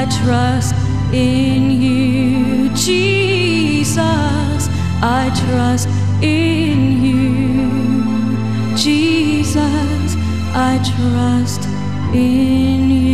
Trust in you, Jesus. I trust in you, Jesus. I trust in you.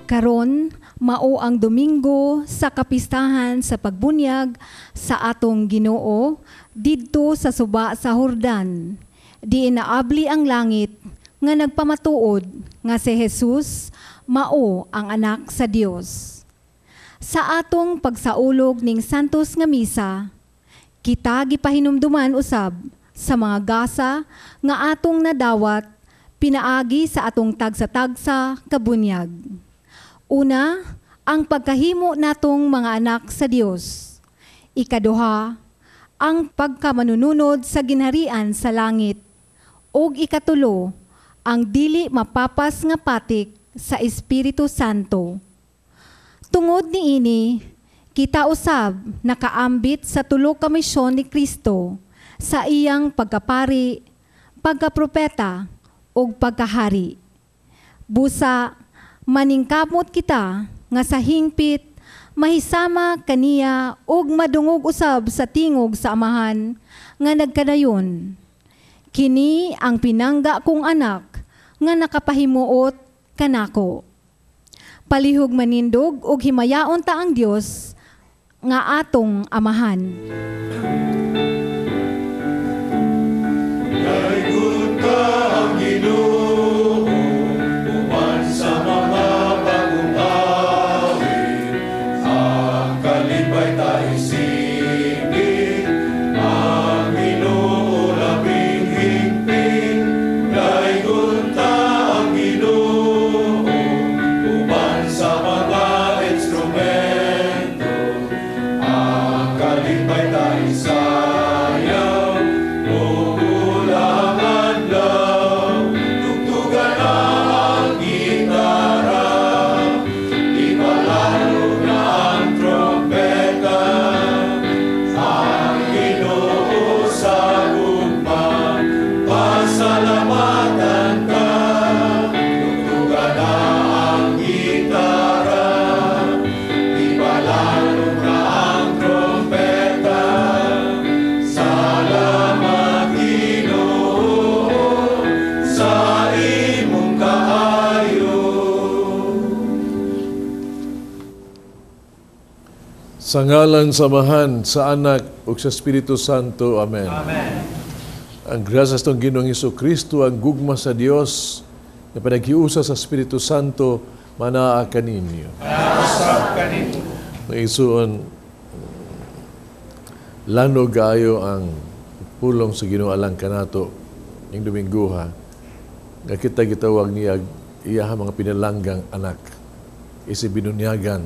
Karon mao ang Domingo sa kapistahan sa pagbunyag sa atong Ginoo didto sa suba sa Jordan. Diin naabli ang langit nga nagpamatuod nga si Jesus mao ang anak sa Dios. Sa atong pagsaulog ning Santos nga Misa, kita gipahinumduman usab sa mga gasa nga atong nadawat pinaagi sa atong tagsa-tagsa kabunyag. Una, ang pagkahimo natong mga anak sa Dios. Ikaduha, ang pagkamanununod sa ginharian sa langit. Og ikatulo, ang dili mapapas nga patik sa Espiritu Santo. Tungod niini, kita usab nakaambit sa tulo ka misyon ni Kristo sa iyang pagkapari, pagkapropeta ug pagkahari. Busa maningkamot kita nga sa hingpit mahisama kaniya ug madungog usab sa tingog sa Amahan nga nagkadayon. Kini ang pinangga kong anak nga nakapahimuot kanako. Palihog manindog ug himayaon ta ang Dios nga atong Amahan. Daygon ka ang Ginoo uban sa mga bagong awit, ang kalipay ta isipin, ang Ginoo labing higpit. Daygon ta ang Ginoo uban sa mga instrumento, ang kalipay ta isayaw, ulang adlaw, tugtugan na ang gitara, ipalaro na ang trompeta, ang Ginoo sa gugma, pasalamatan ka, tugtugan na ang gitara, ipalaro na ang trompeta, salamat Ginoo sa imong kaayo. Sa ngalan sa Amahan, sa Anak, ug sa Espiritu Santo. Amen. Amen. Ang grasya sa atong Ginoong Hesukristo, ang gugma sa Dios, na panaghiusa sa Espiritu Santo, manaa kaninyo. Usab kaninyo. Mga igsoon, lanog kaayo ang pulong sa Ginoo alang kanato ning Dominguha, nga kita gitawag niya iyaha mga pinalanggang anak, isip binunyagan.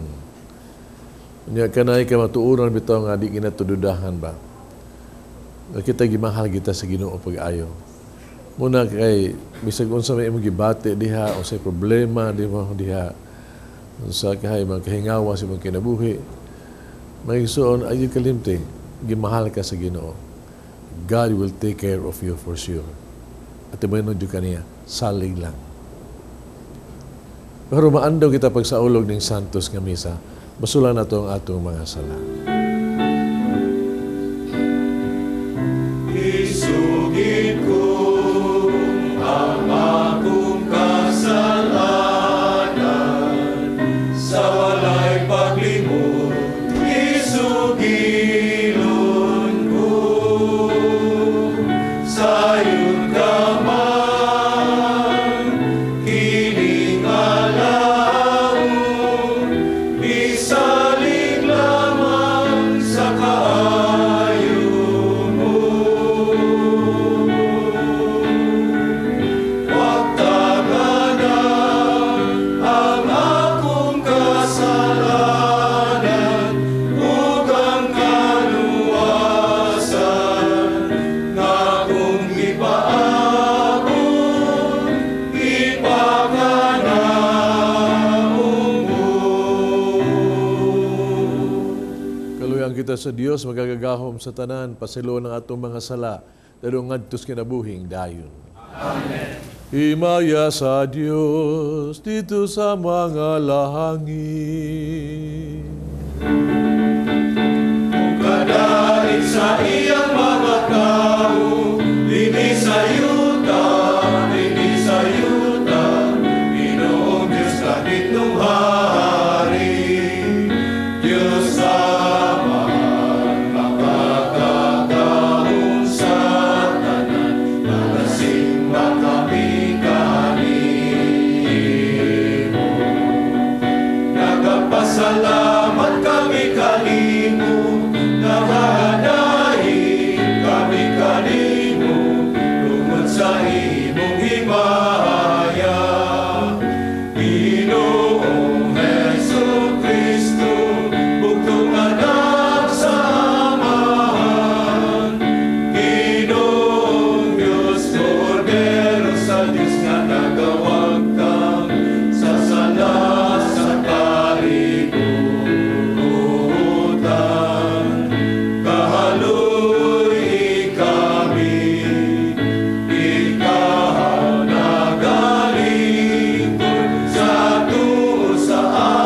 Nya kanay ka matuoran bitaw nga di ginatududahan ba. Nga kita gimahal kita sa Ginoo pag-ayo. Muna kay bisag unsa may imong gibati diha o say problema di mo diha, unsa kay mga kahingawa sa imong kinabuhi. Mga igsoon, ayo kalimti, gimahal ka sa Ginoo. God will take care of you for sure. At imayon jud kaniya, salig lang. Pero maandaw kita pagsaulog ning Santos nga misa. Basulan nato ang atong mga sala. Isugid ko ang akong kasalanan sa walay paglimot, isugilon ko. kita sa Dios magagagahom sa tanan, pasayloa ang atong mga sala, dadong ngadto sa kinabuhing dayon. Amen. Himaya sa Dios didto sa mga langit. Kadaig sa iyang mga tao, dinhi sa yuta, dinhi sa yuta, Ginoong Diyos langitnong hari. Diyos Amahan, makakagahom sa tanan, nagasimba kami kanimo. Nagapasalamat kami kanimo, nagadaig kami kanimo, tungod sa imong himaya. Ginoong Hesus Kristo, bugtong anak sa Amahan. Ginoong Diyos, Kordero sa Diyos nga nagawagtang sa sala sa kalibutan. Kahaluy kami, ikaw nagalingkod sa tuo sa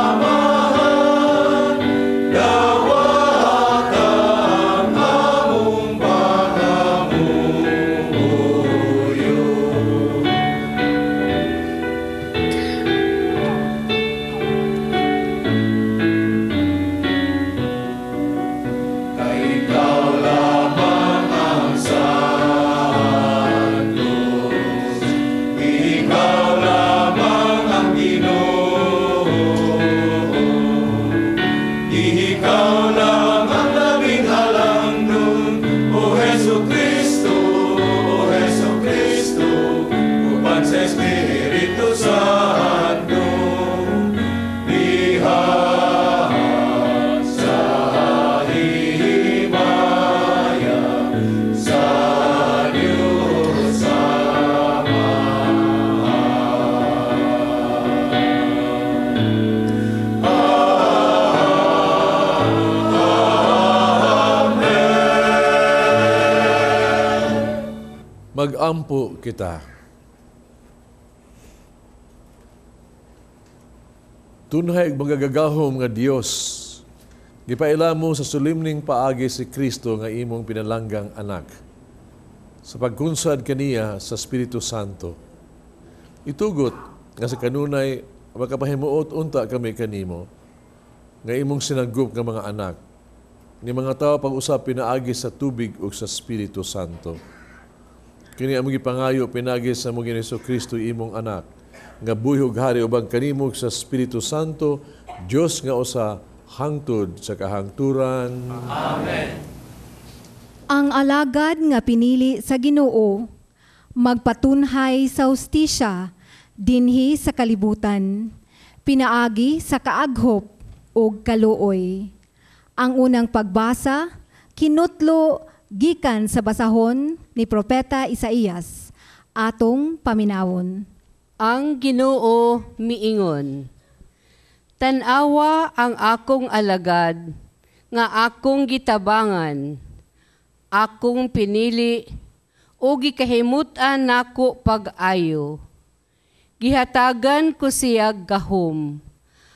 Amahan. Dawata ang among pangamuyo. Kay ikaw lamang ang Santos, ikaw lamang ang Ginoo, ikaw lang ang labing halangdon, O Hesu Kristo, O Hesu Kristo, uban sa Espiritu Santo, diha sa himaya sa Diyos Amahan. Amen. Magampo kita. Tunhay magagagahom nga Dios, gipaila mo sa sulimning paagi si Kristo nga imong pinalanggang anak, sa pagkunsad kaniya sa Espiritu Santo. Itugot nga sa kanunay makapahimuot unta kami kanimo, nga imong sinagop nga mga anak, ni mga tawo pag-usab pinaagi sa tubig ug sa Espiritu Santo. Kini among gipangayo pinaagi sa among Ginoong Hesukristo imong anak, nga buhi ug hari uban kanimo sa Espiritu Santo, Dios nga usa hangtod sa kahangturan. Amen. Ang alagad nga pinili sa Ginoo magpatunhay sa hustisya dinhi sa kalibutan, pinaagi sa kaaghop ug kaluoy. Ang unang pagbasa kinutlo gikan sa basahon ni Propeta Isaías, atong paminawon. Ang Ginoo miingon, tan-awa ang akong alagad nga akong gitabangan, akong pinili o gikahimut-an nako pag-ayo. Gihatagan ko siya gahom,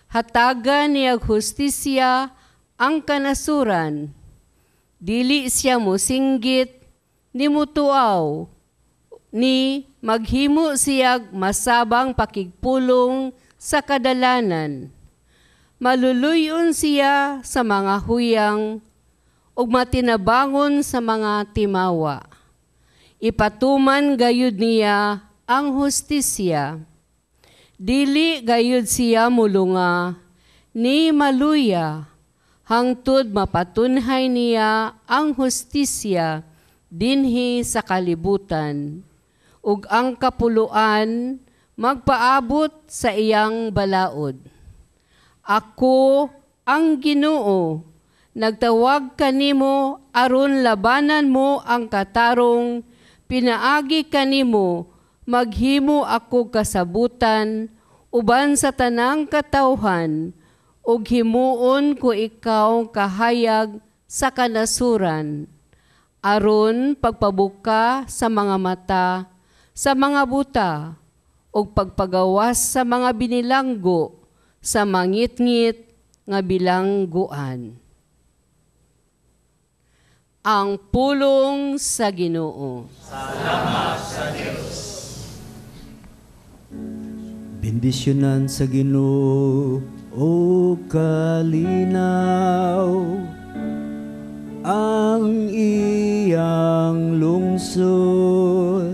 hatagan niya hustisya ang kanasuran. Dili siya mosinggit ni mutuaw, ni maghimo siyag masabang pakigpulong sa kadalanan. Maluluyon siya sa mga huyang ug matinabangon sa mga timawa. Ipatuman gayud niya ang hustisya. Dili gayud siya mulunga ni maluya, hangtod mapatunhay niya ang hustisya dinhi sa kalibutan, ug ang kapuluan magpaabot sa iyang balaod. Ako ang Ginoo, nagtawag kanimo aron labanan mo ang katarong, pinaagi kanimo maghimo ako kasabutan uban sa tanang katawhan, ug himuon ko ikaw kahayag sa kanasuran, aron pagpabuka sa mga mata sa mga buta ug pagpagawas sa mga binilanggo sa mangitngit nga bilangguan. Ang pulong sa Ginoo. Salamat sa Dios. Bendisyonan sa Ginoo o kalinaw ang iyang lungsod.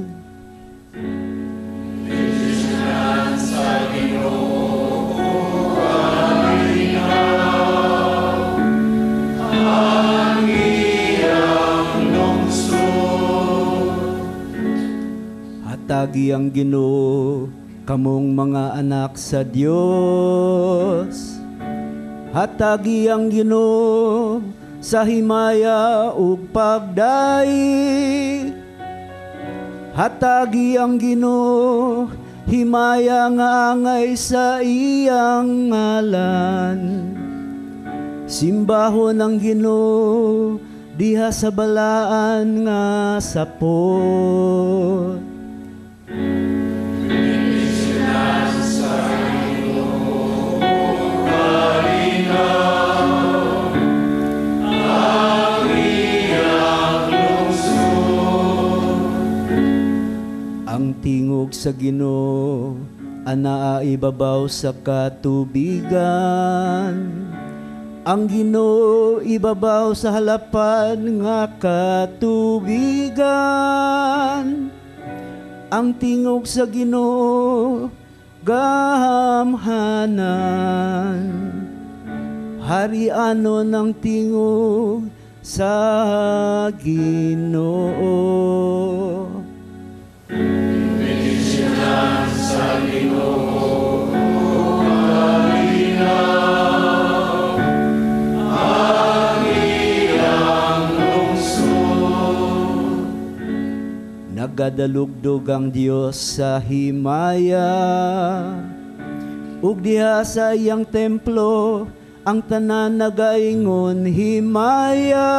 Bendisyonan sa Ginoo o kalinaw ang iyang lungsod. Hatagi ang Ginoo kamong mga anak sa Dios. Hatagi ang Ginoo sa himaya ug pagdaig. Hatagi ang Ginoo himaya nga angay sa iyang ngalan. Simbahon ang Ginoo diha sa balaan nga sapot. Bendisyonan sa Ginoo kalinaw ang iyang lungsod. Ang tingog sa Ginoo anaa ibabaw sa katubigan. Ang Ginoo ibabaw sa halapan nga katubigan. Ang tingog sa Ginoo gahamhanan. Harianon ang tingog sa Ginoo. Bendisyonan sa Ginoo kalinaw ang iyang lungsod. Nagadalugdog ang Dios sa himaya, ug diha sa iyang templo ang tanan nagaingon himaya.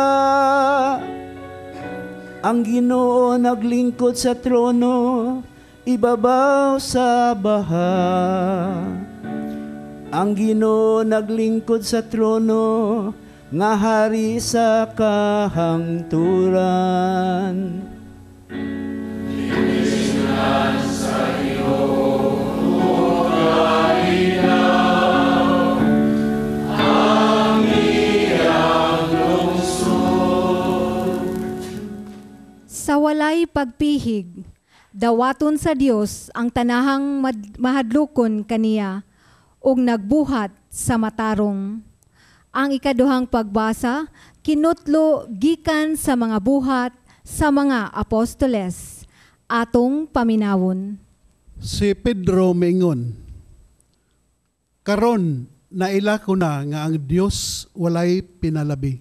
Ang Ginoo naglingkod sa trono ibabaw sa baha. Ang Ginoo naglingkod sa trono nga hari sa kahangturan. Bendisyonan sa Ginoo kalinaw ang iyang lungsod. Sa walay pagpihig, dawaton sa Dios ang tanahang mahadlokon kaniya ug nagbuhat sa matarong. Ang ikaduhang pagbasa kinutlo gikan sa mga buhat sa mga apostoles. Atong paminawon. Si Pedro miingon, karon naila ko na nga ang Dios walay pinalabi.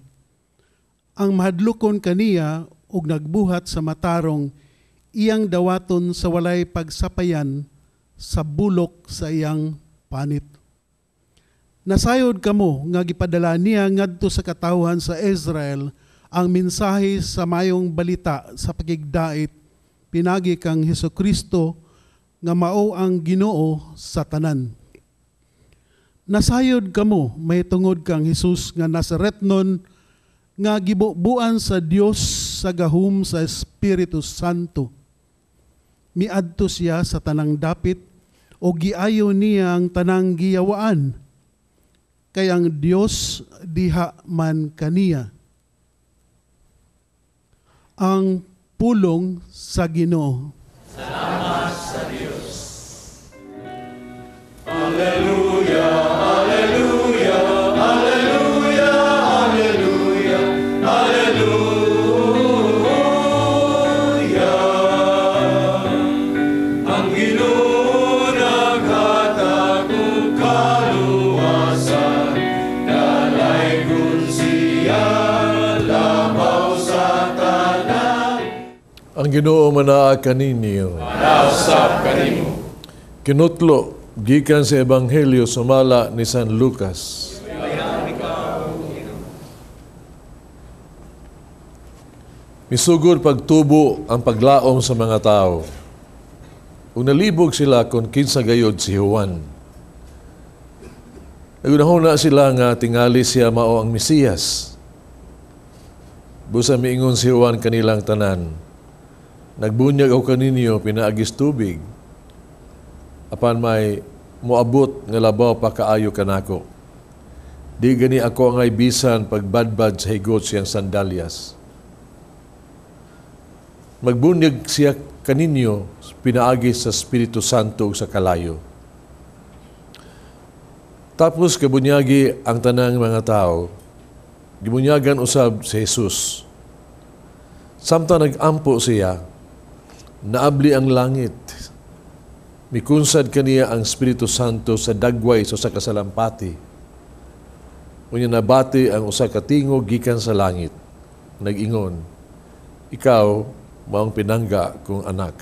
Ang mahadlokon kaniya ug nagbuhat sa matarong iyang dawaton sa walay pagsapayan sa bulok sa iyang panit. Nasayod kamo nga gipadala niya ngadto sa katawhan sa Israel ang mensahe sa mayong balita sa pakigdait pinagi kang Hesukristo nga mao ang Ginoo sa tanan. Nasayod kamo may tungod kang Hesus nga Nazaretnon nga gibubuan sa Dios sa gahum sa Espiritu Santo. Miadto siya sa tanang dapit o giayo niya ang tanang giyawaan, kay ang Dios diha man kaniya. Ang pulong sa Ginoo. Salamat sa Dios. Alleluia, alleluia, alleluia, alleluia, alleluia. Ang Ginoo naghatag og kaluwasan, dalaygon siya labaw sa tanan. Ang Ginoo manaa kaninyo. Manausap kanimo. Kinutlo gikan sa Ebanghelyo sumala ni San Lucas. Misugod pagtubo ang paglaom sa mga tao. Ug nalibog sila kung kinsa gayod si Juan. Nagunahuna sila nga tingali siya mao ang Mesiyas. Busa miingon si Juan kanilang tanan, "Nagbunyag ako kaninyo pinaagis tubig, apan may moabot nga labaw pa kaayo kanako. Di gani ako angay bisan pagbadbad sa higot siyang sandalyas. Magbunyag siya kaninyo pinaagi sa Espiritu Santo ug sa kalayo." Tapos kabunyagi ang tanang mga tao, gibunyagan usab si Jesus. Samtang nag-ampo siya, naabli ang langit. Mikunsad kaniya ang Espiritu Santo sa dagway sa usa ka salampati. Unya nabati ang usa ka tingog gikan sa langit. Nag-ingon, "Ikaw maong pinangga kong anak.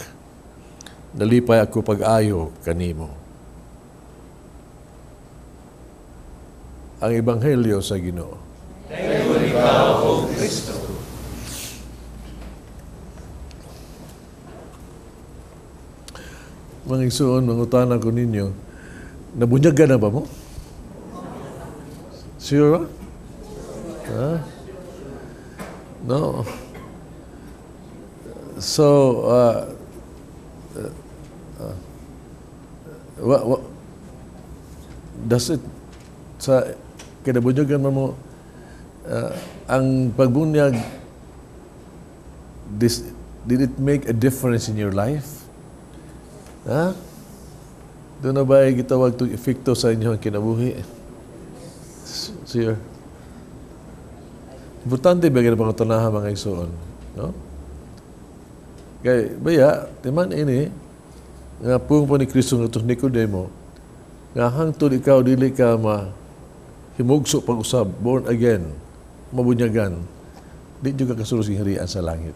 Nalipay ako pag-ayo kanimo." Ang Ebanghelyo sa Ginoo. Dayon ikaw, O Kristo. Mga igsoon, mangutana ko ninyo, nabunyagan na ba mo? Sure ba? Huh? No. So, what does it, sa kinabunyagan mo, ang pagbunyag, did it make a difference in your life? Ha? Doon na ba gitawag itong epekto sa inyong kinabuhi? Sir? Importante ba ganun pangutanahan mga igsoon? No? Kay, baya, timan ini, nga pung po ni Kristo nga itong Nicodemo, nga hangtod ikaw dili ka mahimugso pag-usab, born again, mabunyagan, di juga kasulod sa hirian sa langit.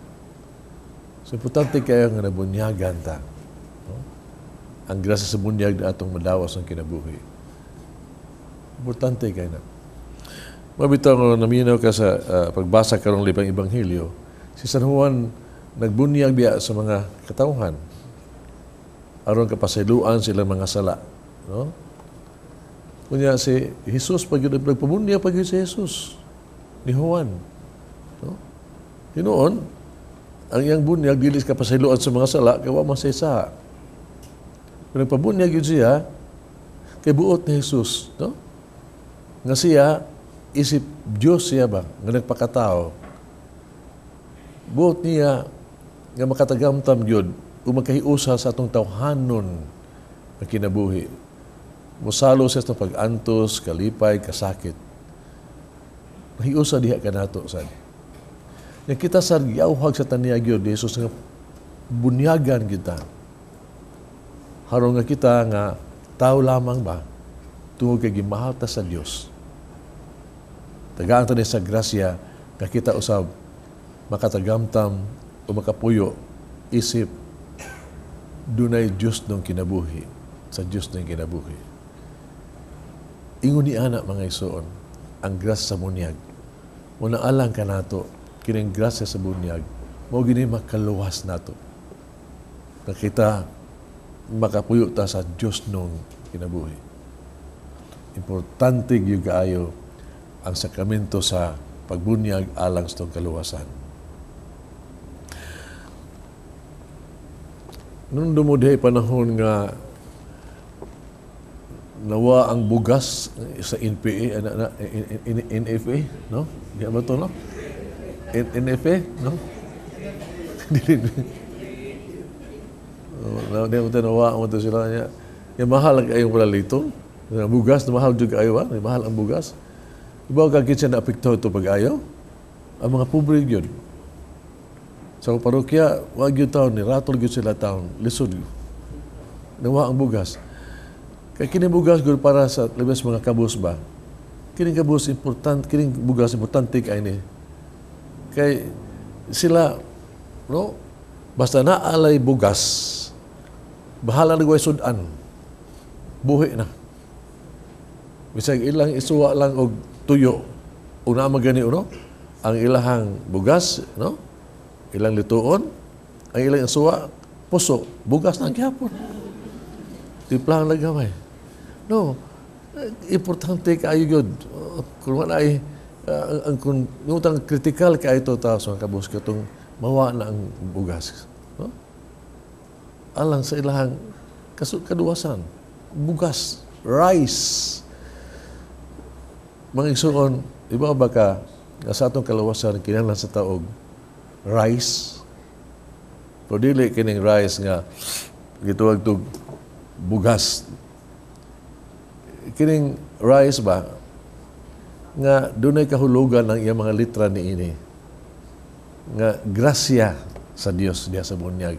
So, importante kayo nga nabunyagan ta. No? Ang grasya sa bunyag na atong madawas ang kinabuhi. Importante kayo na. Mabitaw nga naminaw ka sa pagbasa karong libang Ebanghelyo, si San Juan nagbunyag biya sa mga katawhan aron kapasayloan silang mga sala, no? Kunya si Jesus pag nagpabunyag pag si Jesus ni Juan, no? Hinuon ang iyang bunyag dili sa kapasayloan sa mga sala kay wa man say sa. Kung nagpabunyag yun siya kay buot ni Jesus, no? Nga siya isip Dios siya ba nga nagpakatao. Buot niya nga makatagamtam gyud ug makahiusa sa atong tawhanon nga kinabuhi. Mosalo sa atong pag-antos, kalipay, kasakit. Mahiusa diha kanato sad. Nga kita sad giauhag sa taniya gyud ni Jesus nga bunyagan kita. Haron nga kita nga tao lamang ba tungod kay gimahal ta sa Dios. Tagaan ta ni sa grasya nga kita usab makatagamtam o makapuyo isip dunay Dios nung kinabuhi, sa Dios nung kinabuhi. Ingon ni ana mga igsoon, ang grasya sa bunyag. Muna alang kanato kining grasya sa bunyag, mao gini makaluwas nato. Na kita makapuyo ta sa Dios nung kinabuhi. Importante gyud kaayo ang sakramento sa pagbunyag alang sa itong kaluwasan. Nung dumudhay panahon nga nawa ang bugas sa NPA, NFA, no? Di ba ito, no? NFA, no? Di ba ito nawa ang ito sila niya? Yung mahal ang kayong palalito. Bugas, na mahal juga ayo ba? Mahal ang bugas. Iba ka kitsa na apekto ito pag-ayo? Ang mga pobre yun. Sa parokya, wag yun taon, niratol yun sila taon, lisod. Nawa ang bugas. Kaya kining bugas gud para sa labas mga kabus ba? Kining kabus important, kining bugas importante kay ni. Kay sila, no? Basta naalay bugas, bahala na gway sudan. Buhi na. Bisag ilang isuwa lang og tuyo, una magani no? Ang ilahang bugas, no? Ilang lituon, ang ilang suwa, puso, bugas na ang gihapon. Timplahan lang gamay. No, importante kaayo gyud. Kung wala ay ang kung ngutang critical kaayo to ta sa kabus katong mawa na ang bugas. No? Alang sa ilahang kaduwasan, bugas, rice. Mga igsuon, iba ba ka nga sa atong kalawasan kinahanglan sa taog rice? Pero dili kining rice nga gituwag tog bugas. Kining rice ba nga dunay kahulugan ang iyang mga litra niini nga grasya sa Dios diha sa bunyag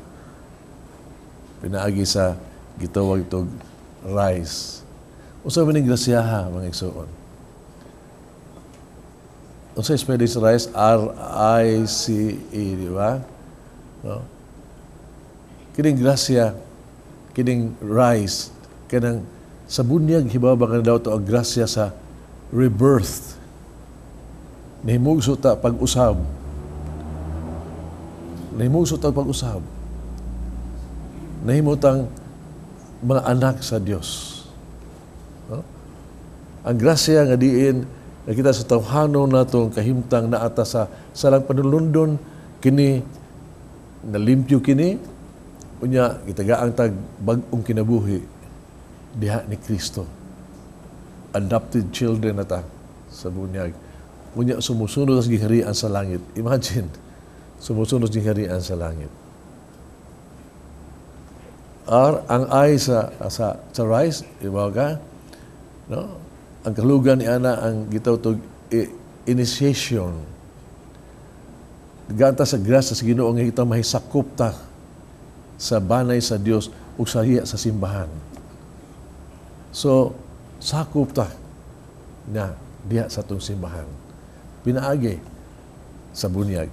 pinaagi sa gitawag tog rice. Unsa man ning grasyaha, mga igsuon? Unsa spelling sa rice? R-I-C-E, di ba? No? Kining grasya, kining rice, kanang sa bunyag hibaw ba daw to ang grasya sa rebirth. Nahimugso ta pag-usab. Nahimugso ta pag-usab. Nahimutang mga anak sa Dios. No? Ang grasya nga diin nga kita sa tawhano natong kahimtang naata sa salang panulundon kini nalimpyo kini unya gitagaang tag bag-ong kinabuhi diha ni Kristo. Adopted children na ta sa bunyag. Unya sumusunod sa gingharian sa langit. Imagine, sumusunod sa gingharian sa langit. R, ang I sa rice, iba ka? No? Ang kahulugan ni ana ang gitawag initiation. Ganta sa grasya sa Ginoo nga kita mahisakop ta sa banay sa Dios ug sa hiya sa simbahan. So, sakop ta na diha sa atong simbahan. Pinaagi sa bunyag.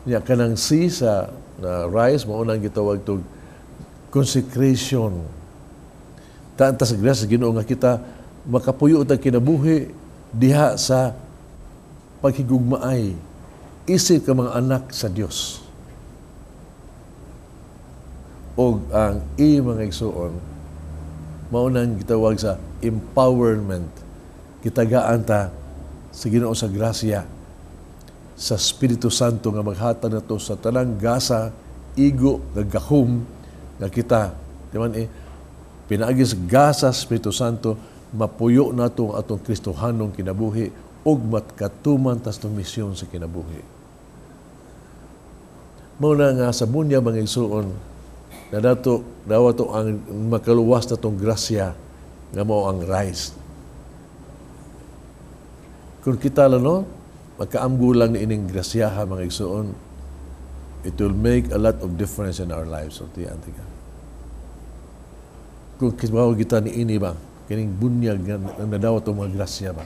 Unya kanang C sa rice mao nang gitawag tog consecration. Taanta sa grasya sa Ginoo nga kita makapuyo tag kinabuhi diha sa paghigugmaay isip ka mga anak sa Dios. Og ang I, mga igsuon, mao nang gitawag sa empowerment. Gitagaan ta sa Ginoo sa grasya sa Espiritu Santo nga maghatag nato sa tanang gasa, igo, nga gahom nga kita di man pinaagi sa gasa sa Espiritu Santo mapuyo nato ang atong Kristohanong kinabuhi ug matkatuman tas itong misyon sa kinabuhi. Mao na nga sa bunya, mga igsuon, na dato dawa to ang makaluwas na tong grasya nga mao ang rice. Kung kita lang, no, magkaamgo lang ni ining grasyaha, mga igsuon, it will make a lot of difference in our lives. So, tiyan ka. Kung kibaw kita ni ini ba, kining bunyag nga nadawat ang mga grasya ba.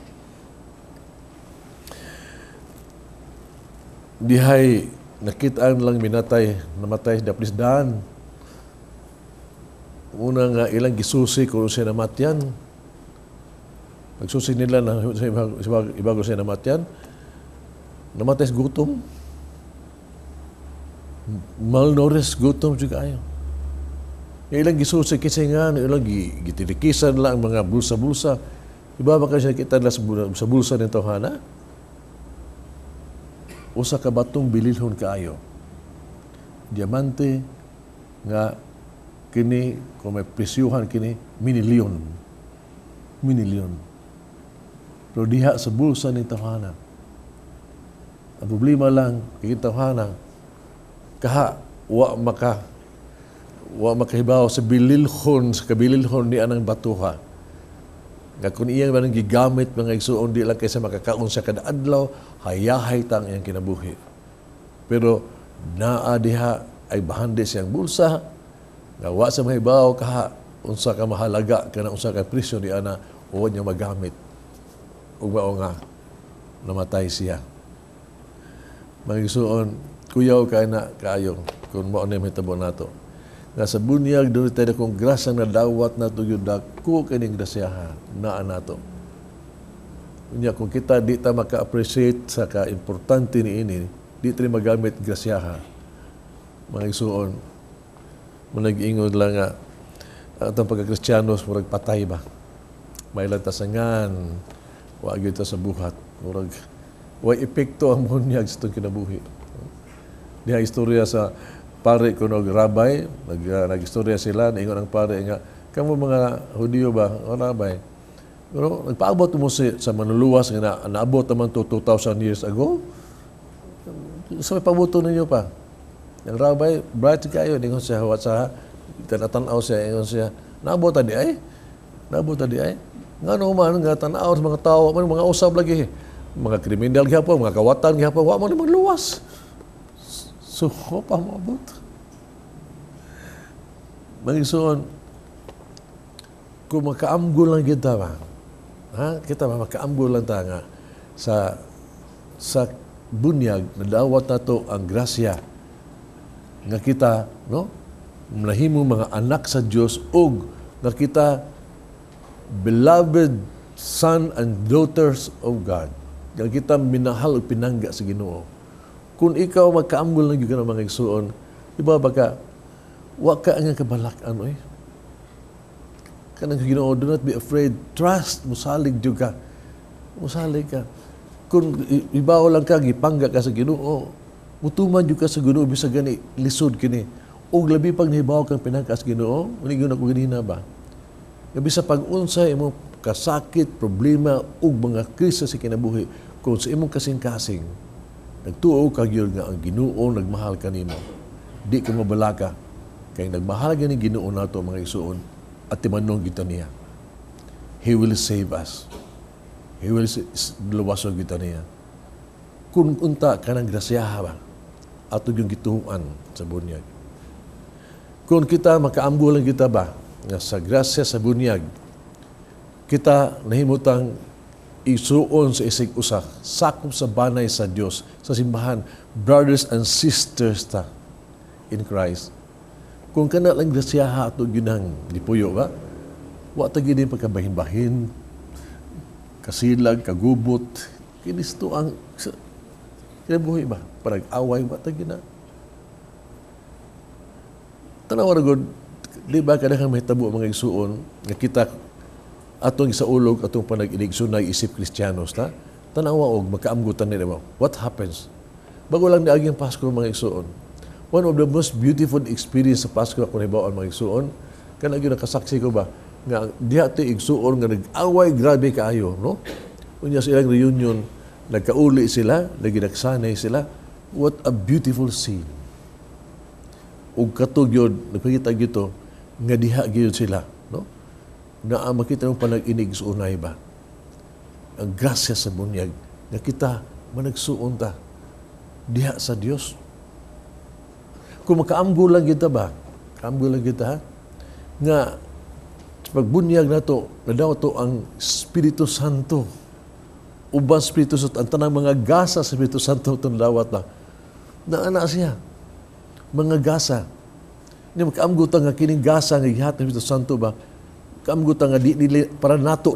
Dihay, nakitaan lang minatay, namatay si Daplis Dan. Una nga ilang gisusi kung siya namatyan. Pagsusi nila na ibago siya namatyan, namatay sa gutom. Malnourished, gutom juga ayo. Ilang gisusi kasi nga, ilang gitirikisan lang ang mga bulsa-bulsa. Iba ba kasi nakita nila sa bulsa ng tawhana? Usa ka batong bililhon kaayo. Diamante nga kini, kung may presyuhan kini, minilyon. Minilyon. Pero diha sa bulsa ni tawhana. Ang problema lang, kini tawhana, kaha, wa makahibaw sa bililhon, sa kabililhon ni anang batuha. Nga kung iyang manang gigamit mga igsuon, di lang kaysa makakaon sa kada adlaw, hayahay tang iyang kinabuhi. Pero naa diha ay bahandi siyang bulsa, nga wa sa mahibaw kaha unsa ka mahalaga kana unsa ka presyo ni ana o niya magamit. Ug mao nga namatay siya. Mga igsuon, kuyaw kay na kaayo kung mao na mahitabo nato. Nga sa bunyag doon tayo kung grasya nga dawat nato yun dako kining grasyaha naa nato. Unya kung kita di ta maka-appreciate sa ka-importante ni ini Di ta magamit grasyaha. Mga igsuon, manag-ingon lang nga atong pagka-Kristiyanos murag patay ba. May lang tasangan, wa gyud ta sa buhat. Murag way epekto ang bunyag sa itong kinabuhi. Diha istorya sa pare kuno og rabay, nag-istorya sila, niingon ang pare nga, kamo mga Hudiyo ba, o rabay, pero nagpaabot mo sa manluluwas nga naabot naman to 2,000 years ago. Sa may pabuto ninyo pa. Ang rabay, bright kayo, ningon siya, wat sa, tanatanaw siya, ingon siya, naabot ta di ay? Naabot ta di ay? Ngano man, nga tanaw sa mga tao, man, mga usab lagi. Mga kriminal gihapon, mga kawatan gihapon, wa man ni luwas. So, wa pa moabot. Mga igsoon, kung makaamgo lang kita ba, ha? Kita ba, makaamgo lang ta nga sa bunyag, nadawat nato ang grasya nga kita, no? Nahimo mga anak sa Dios ug nga kita beloved son and daughters of God. Nga kita minahal ug pinangga sa Ginoo. Kung ikaw magkaamgo lang gyud ka ng mga igsuon, di ba baka wa ka ang kabalak-an oy. Kanang Ginoo, do not be afraid. Trust, musalig jud ka. Musalig ka. Kung ibaw lang ka, gipangga ka sa Ginoo, mutuman jud ka sa Ginoo bisag gani lisod kini. Ug labi pag nahibaw kang pinangga sa Ginoo, muni ko ganina ba? Nga bisa pag unsa imong kasakit, problema ug mga krisis sa kinabuhi, kung sa imong kasing-kasing nagtuo ka gyud nga ang Ginoo nagmahal kanimo, di ka mabalaka kay nagmahal gani Ginoo nato, mga igsuon, at timanong kita niya. He will save us. He will luwason kita niya. Kung unta kanang grasyaha ba, ato yung gituan sa bunyag. Kung kita makaamgo lang kita ba, nga sa grasya sa bunyag, kita nahimutang isuon sa isig usa, sakop sa banay sa Dios, sa simbahan, brothers and sisters ta in Christ. Kung kana lang grasyaha ato ginang gipuyo ba, wa ta gid pagkabahin-bahin, kasilag, kagubot, kinisto ang kinabuhi ba? Parag away ba ta gina? Tanawa ra gud, di ba kadahang mahitabo mga igsuon nga kita atong sa ulog atong panag-inigsunay isip Kristiyanos ta? Tanawa og makaamgutan nila ba? What happens? Bago lang niaging Pasko, mga igsuon. One of the most beautiful experience sa Pasko ako nahibaw-an, mga igsuon, kana gyud nakasaksi ko ba nga diha to igsuon nga nag-away grabe kaayo, no? Unya sa ilang reunion, nagkauli sila, naginagsanay sila. What a beautiful scene. Ug kato gyud nagpakita gyud nga diha gyud sila, no? Naa makita ng panag-inig sa unay ba? Ang grasya sa bunyag nga kita managsuon ta diha sa Dios. Kung makaamgo lang kita ba, kaamgo lang kita ha, nga sa pagbunyag nato, nadaw to ang Espiritu Santo. Uban Espiritu Santo, ang tanang mga gasa sa Espiritu Santo itong dawat na. Naana siya. Mga gasa. Ni makaamgo ta nga kining gasa nga gihatag ng Espiritu Santo ba, kaamgo ta nga di nili, para nato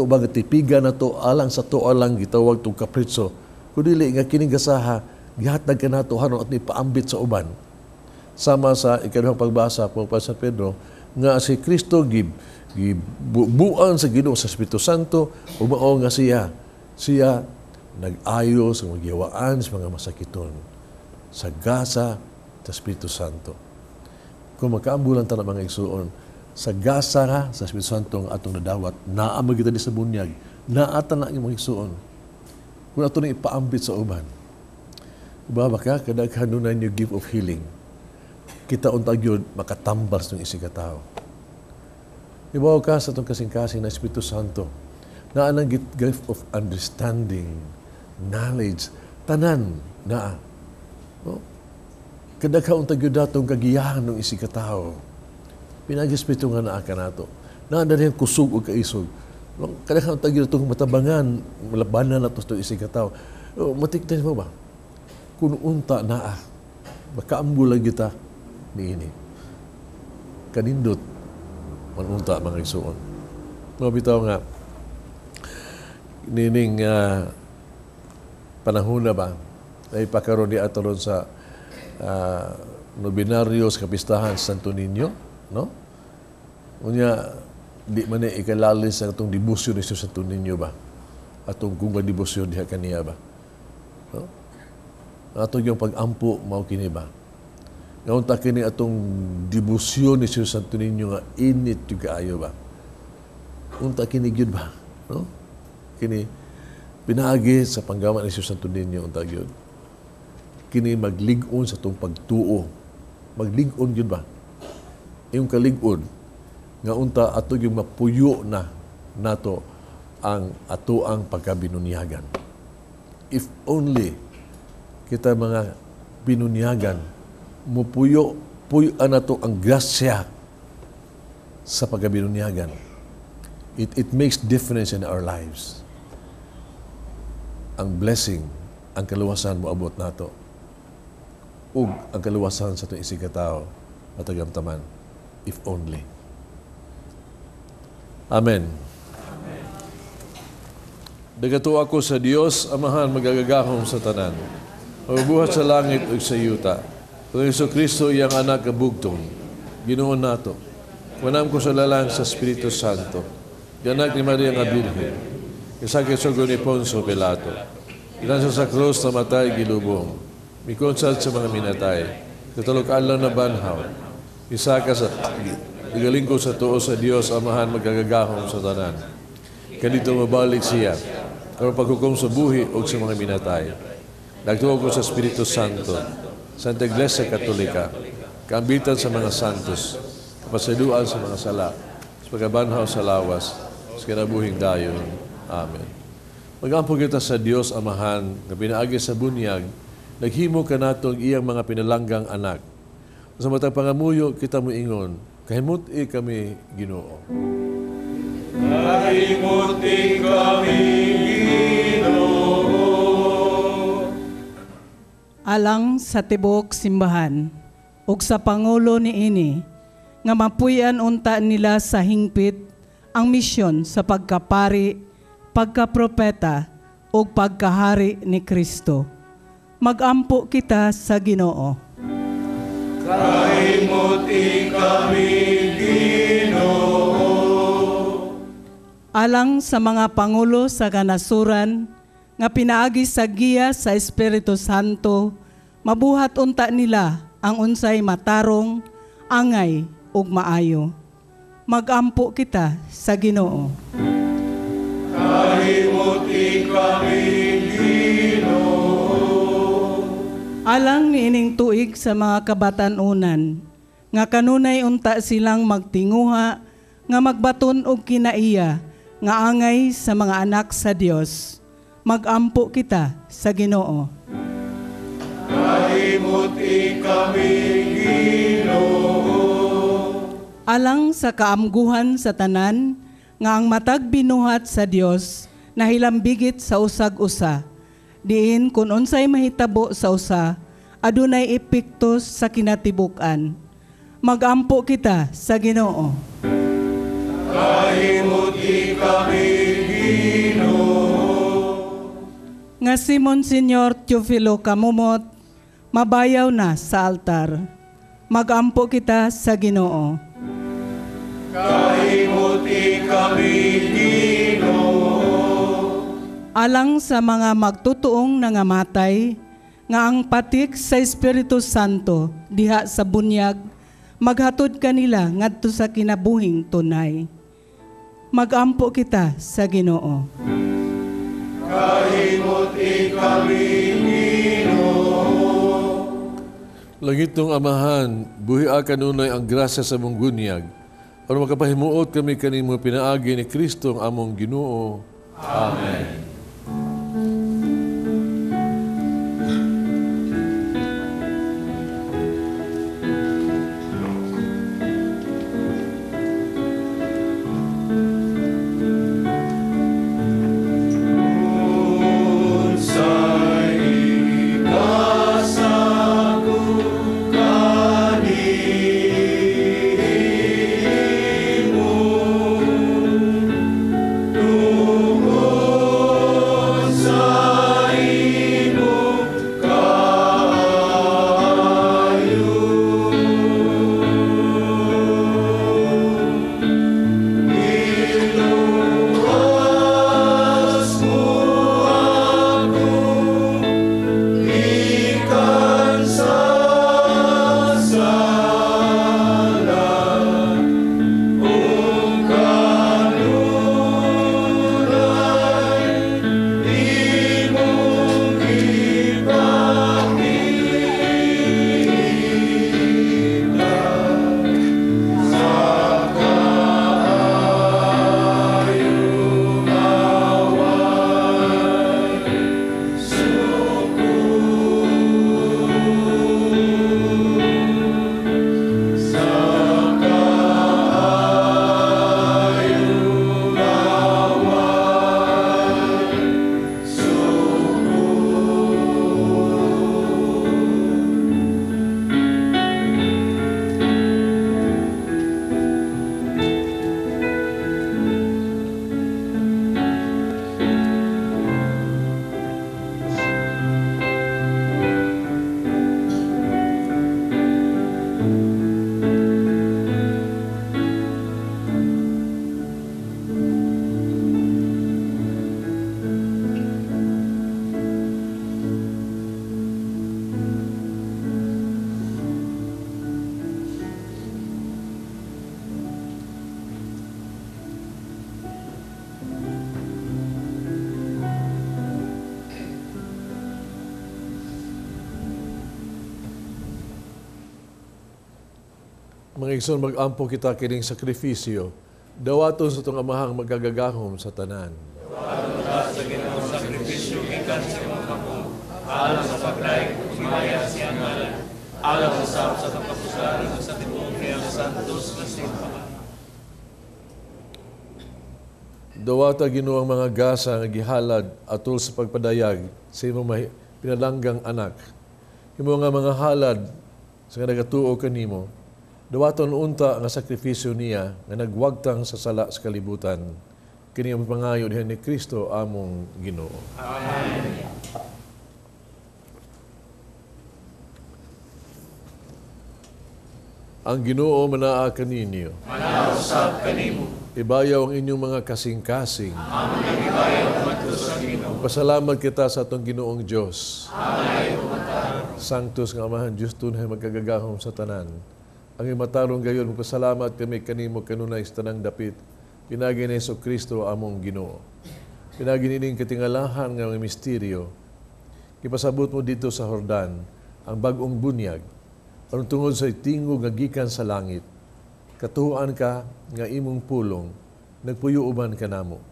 ba nga tipiga nato alang sa tuo lang gitawag tong kapritso. Kun dili nga kining gasaha gihatag kanato haron at ipaambit sa uban. Sama sa ikaduhang pagbasa po pa sa Pedro nga si Kristo gibubuan sa Ginoo sa Espiritu Santo ug mao nga siya siya nag-ayo sa mga giyawaan sa mga masakiton sa gasa sa Espiritu Santo. Kung makaambulan ta na, mga igsuon, sa gasa nga sa Espiritu Santo nga atong nadawat, naa man kita di sa bunyag, naa ta na ang mga igsuon. Kung ato na ipaambit sa uban, ba baka kadaghan nunay new gift of healing, kita unta gyud makatambal sa itong isig ka tao. Ibaw ka sa itong kasing-kasing na Espiritu Santo, naa nang gift of understanding, knowledge, tanan naa. No? Kadaghan unta gyud datong kagiyahan ng isig ka tao. Pinagi Espiritu nga naa ka nato. Naa na rin kusog o kaisog. No? Kadaghan unta gyud atong matabangan, malabanan nato sa itong isig ka tao. O, matikdan mo ba? Kung unta naa, makaamgo lang kita niini. Kanindot man unta, mga igsuon. Mga bitaw nga nining panahon na ba Naipakaroon di ato ron sa nobinaryo sa kapistahan sa Santo Niño, no? Unya, di man ni ikalalis ang atong debosyon ni Santo Niño ba? Atong kung debosyon diha kaniya ba? No? Atong yung pag-ampo mao kini ba? Nga unta kini atong debosyon ni Santo Niño nga init yung kaayo ba? Unta kini gyud ba? No? Kini pinaagi sa panggawa ni Santo Niño unta gyud. Kini maglig-on sa atong pagtuo. Maglig-on gyud ba? Iyong kalig-on nga unta ato yung mapuyo na nato ang atoang pagkabinunyagan. If only kita mga binunyagan, mupuyo, puyo nato ang grasya sa pagkabinunyagan. It makes difference in our lives. Ang blessing, ang kaluwasan moabot nato. Ug ang kaluwasan sa itong isigkatao matagamtaman. If only. Amen. Amen. Nagatuo ako sa Dios, Amahan magagagahom sa tanan. Magbuhat sa langit ug sa yuta. Kung Jesucristo iyang anak kabugtong, Ginoo nato. Manam ko sa lalang sa Espiritu Santo. Ganak ni Maria nga Birhen. Isakit sugo ni Poncio Pilato. Ilan sa krus namatay gilubong. Mikonsal sa mga minatay. Katulog adlaw na banhaw. Isa ka sa igaling ko sa tuo sa Dios, Amahan magagagahom sa tanan. Kanito mabalik siya, aron paghukom sa buhi o sa mga minatay. Nagtuo ko sa Espiritu Santo, Santa Iglesia Katolika, kaambitan sa mga santos, kapasaduan sa mga sala, sa pagkabanhaw sa lawas, sa kinabuhing dayon. Amen. Mag-ampo kita sa Dios, Amahan, nga pinaagi sa bunyag, naghimo kanatong iyang mga pinalanggang anak. Sa matag pangamuyo, kita moingon, kahimuti kami, Ginoo. Kahimuti kami, Ginoo. Alang sa tibuok simbahan ug sa pangulo niini nga mapuy-an unta nila sa hingpit ang misyon sa pagkapari, pagkapropeta ug pagkahari ni Kristo. Magampo kita sa Ginoo. Kahimuti kami, Ginoo. Alang sa mga pangulo sa kanasuran nga pinaagi sa giya sa Espiritu Santo, mabuhat unta nila ang unsay matarong, angay ug maayo. Magampo kita sa Ginoo. Kahimuti kami, Ginoo. Alang niining tuig sa mga kabatan-unan, nga kanunay unta silang magtinguha, nga magbaton og kinaiya, nga angay sa mga anak sa Dios. Magampo kita sa Ginoo. Kahimuti kami, Ginoo. Alang sa kaamguhan sa tanan, nga ang matag binuhat sa Dios nahilambigit sa usag-usa. Diin kun unsay mahitabo sa usa, adunay epekto sa kinatibuk-an. Magampo kita sa Ginoo. Kahimuti kami, Ginoo. Nga si Monsignor Teofilo Camomot mabayaw na sa altar. Magampo kita sa Ginoo. Kahimuti kami, Ginoo. Alang sa mga magtutuong nangamatay, nga ang patik sa Espiritu Santo diha sa bunyag, maghatod kanila ngadto sa kinabuhing tunay. Magampo kita sa Ginoo. Kahimuti kami, Ginoo. Langitong Amahan, buhi kanunay ang grasya sa mong bunyag, aron makapahimuot kami kanimo pinaagi ni Kristo ang among Ginoo. Amen. Tungod Mga igsoon, mag-ampo kita kining sakripisyo. Dawaton sa itong amahang magagagahom sa tanan. Dawaton ta sa Ginoong sakripisyo gikan sa imong kamot, alang sa paglaig ug himaya sa iyang ngalan, alang usab sa kapuslaran ug sa tibuok niyang santos nga simbahan. Dawata Ginoo ang mga gasa nga gihalad atol sa pagpadayag sa imong pinalanggang anak. Himo nga mga halad sa nga nagatuo kanimo. Dawaton unta nga sakripisyo niya nga nagwagtang sa sala sa kalibutan. Kini ang pangayo diha ni Kristo among Ginoo. Amen. Ang Ginoo manaa kaninyo. Manaa usab kanimo. Ibayaw ang inyong mga kasing-kasing. Among ibayaw ngadto sa Ginoo. Pasalamat kita sa atong Ginoong Dios. Amen. Sanctus nga Amahan Dios tunay magkagagahom sa tanan. Ang matarong gayon, magpasalamat kami kanimo kanunay sa tanang dapit. Pinagi ni Hesus Kristo among Ginoo. Pinagi nining katingalahan nga mga misteryo. Ipasabot mo dito sa Jordan ang bag-ong bunyag. Aron tungod sa tingog nga gikan sa langit, katuoan ka nga imong pulong, nagpuyo uban kanamo.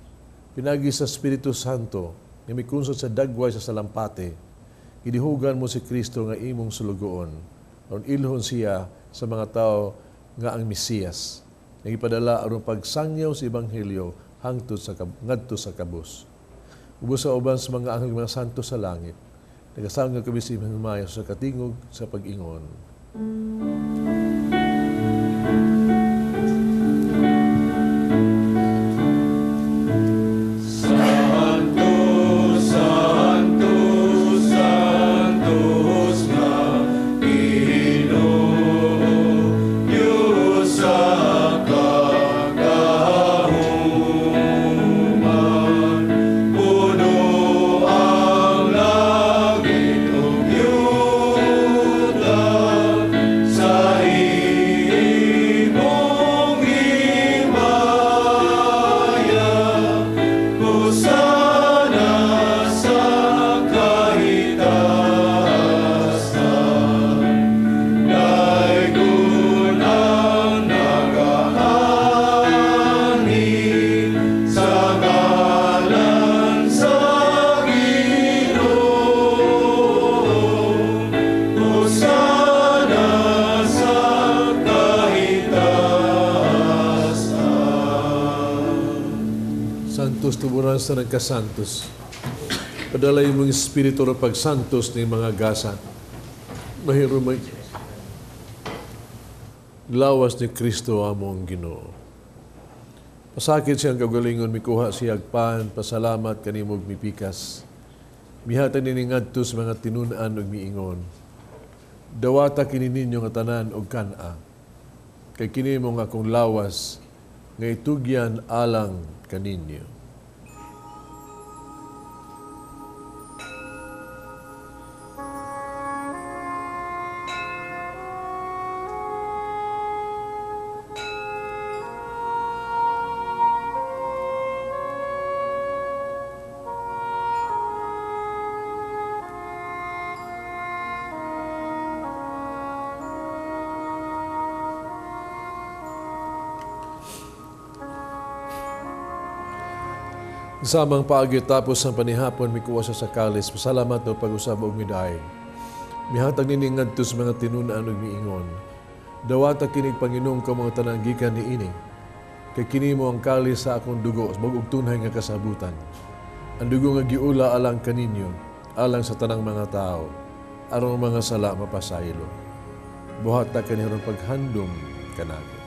Pinagi sa Espiritu Santo nga mikunsot sa dagway sa salampate, gidihugan mo si Kristo nga imong sulugoon. Aron ilhon siya sa mga tao nga ang Mesiyas, nga gipadala aron pagsangyaw sa ebanghelyo hangtod sa ngadto sa kabus. Ubos sa uban sa mga anghel mga santo sa langit, nagasangga kami sa imong himaya sa katingog sa pag-ingon. Santo, Santo, Santos nga Ginoo, Diyos sa kagahuman, puno ang langit ug yuta sa imong himaya, hosana sa kahitasan. Daygon ang nagaani sa ngalan sa Ginoo, hosana sa kahitasan. Santos tuburan sa nagkasantos. Padala imong espiritu ro pagsantos ni mga gasa. Mahiro may lawas ni Kristo among Ginoo. Pasakit siyang kagalingon mikuha siyag pan, pasalamat kanimog mipikas. Mihatag nini ngadto sa mga tinun-an ug miingon. Dawata kini ninyo nga tanan og kan-a. Kay kini mo nga akong lawas nga itugyan alang kaninyo. Samang paagi tapos ang panihapon, mikuha siya sa kalis. Pasalamat no pag-usab og midaay. Mihatag nini ngadto sa mga tinun-an ug miingon. Dawata kinig Panginoon ka mga tanang gikan niini. Kay kini mo ang kalis sa akong dugo, bag-ong tunay nga kasabutan. Ang dugo nga giula alang kaninyo, alang sa tanang mga tao, aron mga sala mapasaylo. Buhat ta kani aron paghandom kanako.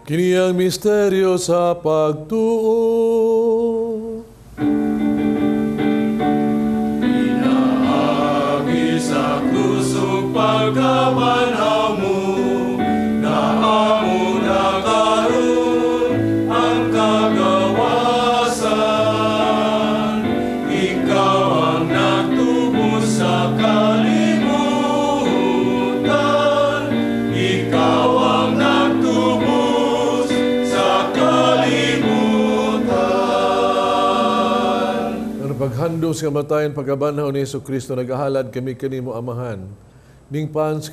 Kini ang misteryo sa pagtuo. Pinaagi sa krus ug pagkabanhaw mo, naamo na karon kalibutan. Ikaw ang nagtubos sa kalibutan. Ang paghandom sa kamatayan, pagkabanhaw ni Hesus Kristo, nagahalad kami kanimo Amahan, ning paan sa,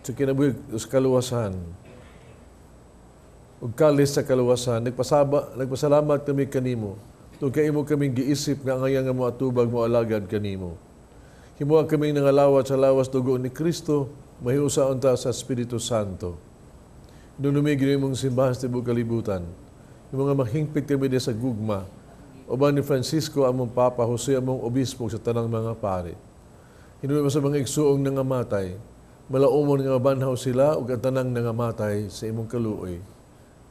sa kinabuhi sa kaluwasan, ug kalis sa kaluwasan, nagpasalamat kami kanimo, tungod kay imo kaming giisip nga ang nga moatubag mo alagad kanimo. Himoa kaming nangalawat sa lawas dugo ni Kristo, mahiusa unta sa Espiritu Santo. Hinumdumi Ginoo imong simbahan sa tibuok kalibutan. Yung mga mahingpit kami di sa gugma, uban ni Francisco among Papa, Jose among Obispo sa tanang mga pare. Hinumdumi sa mga igsuong nangamatay, malaumon nga mabanhaw sila ug ang tanang nangamatay sa imong kaluoy.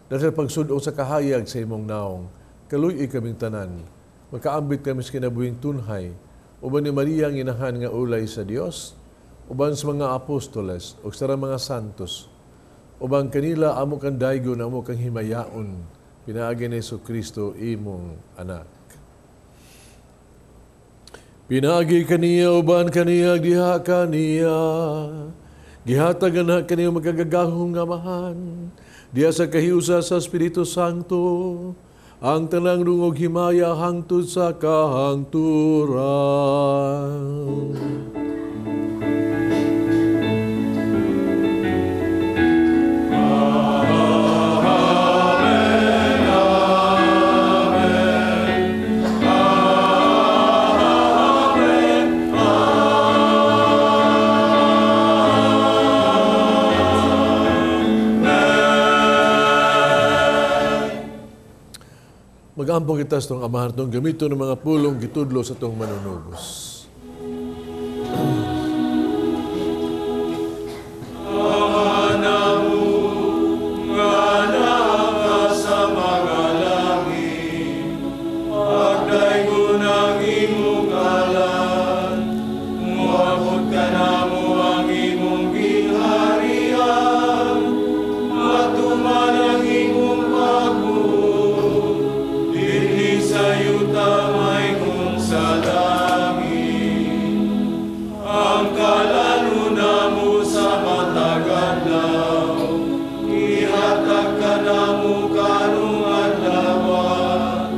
Dahil sa pagsud-ong sa kahayag sa imong naong, kaluy-i kaming tanan, makaambit kami sa kinabuhing tunhay, uban ni Maria ang inahan nga ulay sa Dios, uban sa mga apostoles ug sa mga santos, uban kanila amo kang daygon, amo kang himayaon, pinaagi ni Hesus Kristo imong anak. Pinaagi kaniya, uban kaniya, diha kaniya, gihatag na kaniya magagagahong Amahan, diha sa kahiusa sa Espiritu Santo, ang tanang dungog himaya hangtod sa kahangturan. Mag-ampo kita sa itong Amahan, itong gamito ng mga pulong gitudlo sa itong manunubos. Ama namo, nga naa ka sa mga langit, pagdaygon ang imong ngalan, moabot kanamo ang imong gingharian, matuman ang imong pagbuot, dinhi sa yuta maingon sa langit. Ang kalan-on namo sa matag adlaw, ihatag kanamo karong adlaw,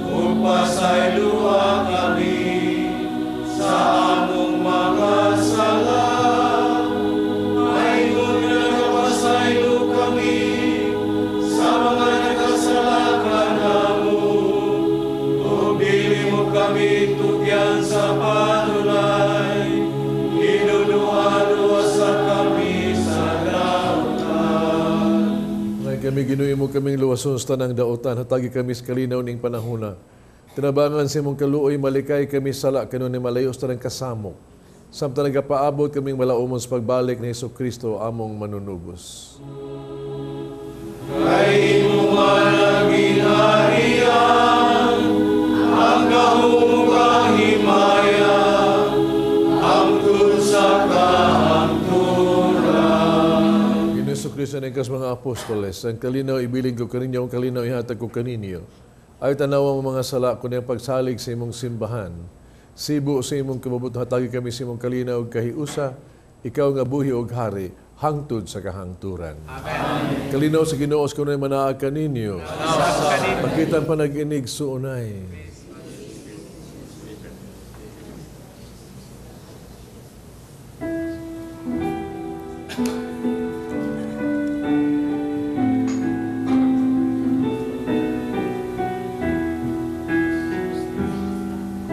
ug pasayloa kami sa among mga sala, maingon nga nagapasaylo kami sa mga nagkasala kanamo, ug dili mo kami tugyan sa panulay, hinumduma sa kami sa dautan. Ngayon kami Ginoo mo kaming luwason sa tanang dautan, hatagi kami sa kalinaw ning panahona. Tinabangan sa imong kaluoy, malikay kami sala kanunay malayo sa tanang kasamok. Samtang nagapaabot kaming malaumon sa pagbalik ni Hesus Kristo among manunubos. Kay imo man ang gingharian, ang gahom ug ang himaya, hangtod sa kahangturan. Ginoo Hesus Kristo niingon sa mga apostoles, ang kalinaw ibilin ko kaninyo, ang kalinaw ihatag ko kaninyo. Ay tanawa mo mga sala kundi ang pagsalig sa imong simbahan. Sibo sa imong kabubut, hatagi kami sa imong kalinaw ug kahiusa, ikaw nga buhi og hari, hangtod sa kahangturan. Amen. Kalinaw sa Ginoo sa kanunay manaag kaninyo. Pakitan pa nag-inig suunay.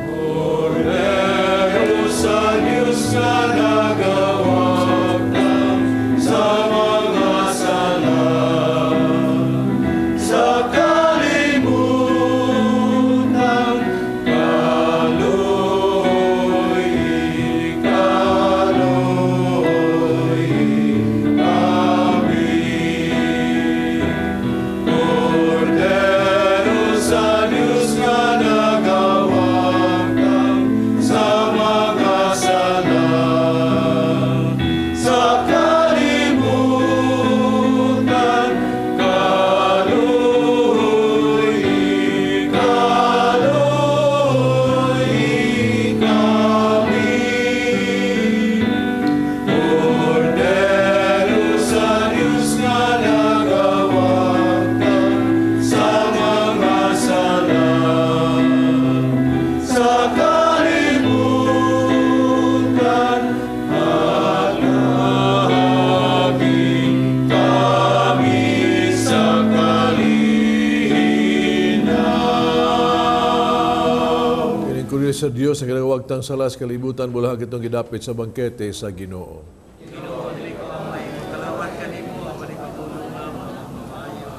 Kordero sa Diyos nga nagawagtang sa mga sala sa kalibutan. sa Dios ang ginagawagtang sala sa kalibutan, bulahag itong gidapit sa bangkete sa Ginoo. Ginoo, dili ko amay, kalawat kanimo apan ipatulong lamang ang maayo.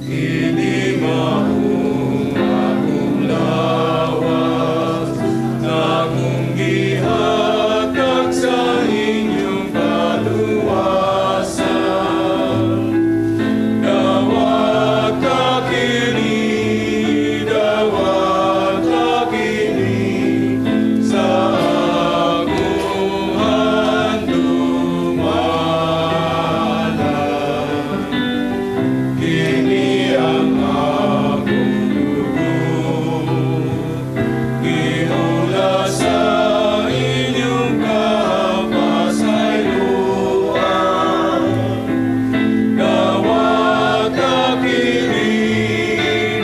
Kini maong akong lawas, nga akong gihatag sa inyong kaluwasan. Dawata kini, dawata kini, sa akong handumanan. Kini ang akong dugo, gihula sa inyong kapasayloan. Dawata kini,